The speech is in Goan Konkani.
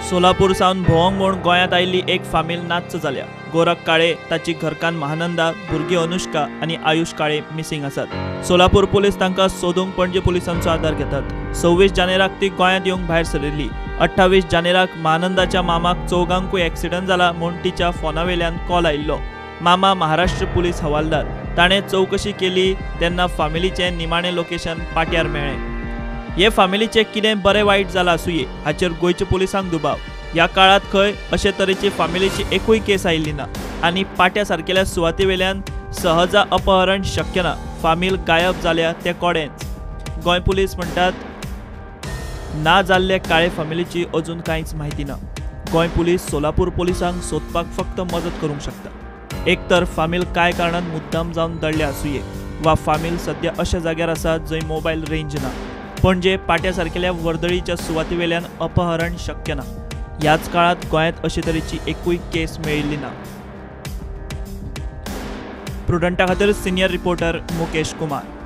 सोलापूर सावन भोवंक म्हूण गोंयांत आयिल्ली एक फामील नाच्च जाल्या. गोरख काळे, ताची घरकान्न महानंदा, भुरगीं अनुष्का आनी आयुष काळे मिसिंग आसात. सोलापूर पुलीस तांकां सोदूंक पणजे पुलिसांचो आदार घेतात. 26 जानेराक ती गोंयांत येवंक भायर सरिल्ली. 28 जानेराक महानंदाच्या मामाक चौगांकूय एक्सिडंट जाला म्हूण तिच्या फोनावेल्यान कॉल आयिल्लो. मामा महाराष्ट्र पुलीस हवालदार. ताणें चवकशी केली तेन्ना फामिलीचें निमाणें लोकेशन पाट्यार मेळ्ळें. हे फामिलीचें कितें बरें वायट जालां आसुये हाचेर गोंयच्या पुलिसांक दुबाव. ह्या काळांत खंय अशे तरेची फामिलीची एकूय केस आयिल्ली ना आनी पाट्या सारकेल्या सुवातेवेल्यान सहजा अपहरण शक्य ना. फामील गायब जाल्या ते कोडेंच. गोंय पुलीस म्हणटात ना जाल्ले काळे फामिलीची अजून कांयच म्हायती ना. गोंय पुलीस सोलापूर पुलिसांक सोदपाक फक्त मजत करूंक शकता. एक तर फामील कांय कारणान मुद्दाम जावन दळ्ळ्या आसुये वा फामील सद्या अशा जाग्यार आसा जंय मोबायल रेंज ना. पणजे पाट्या सारकेल्या वर्दळीच्या सुवातेवेल्यान अपहरण शक्य ना. ह्याच काळांत गोंयांत अशे तरेची एकूय केस मेळिल्ली ना. प्रुडंटा खातीर सिनियर रिपोर्टर मुकेश कुमार.